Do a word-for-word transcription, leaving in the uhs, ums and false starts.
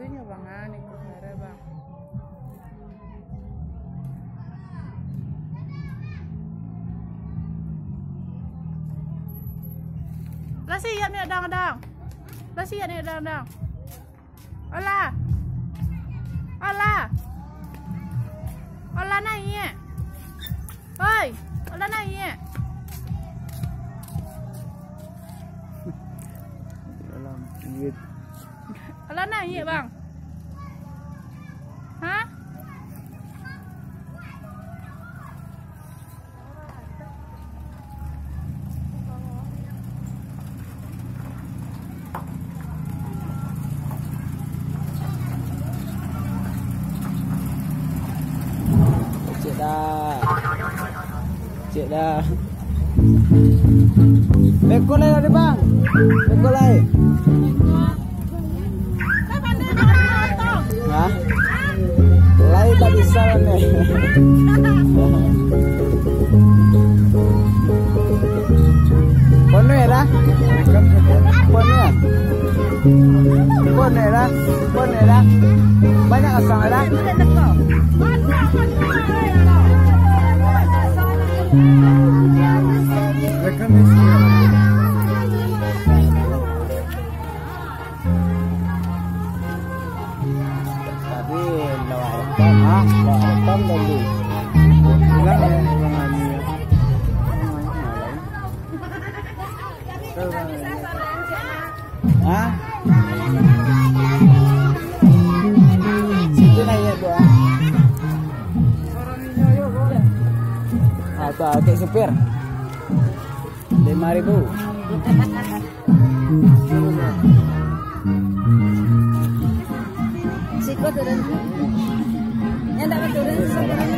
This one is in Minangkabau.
Iyo, Bang, ah, ni ko hara, Bang. Lah siap ni, Dang, Dang. Lah siap ni, Dang, Dang. Alah. Alah. Alah, naiak. Oi, alah, naiak. Alah, naiak, Bang. Hah? Cek dah. Cek dah. Beko lai tadi, Bang. Beko lai. Hah? Lai tak bisa, Bang. Pono ya, dah? Pono ya? Pono ya, dah? Pono ya, dah? Banyak asang, dah? Tadi lawak rekam, ha? Lawak rekam tadi. Bilang ya, bilang kami ya. Ha? Situ naiak tu, ha? Ah, tu, ah, cek supir. Lima ribu. Siko turun. Yang tak turun, siko turun.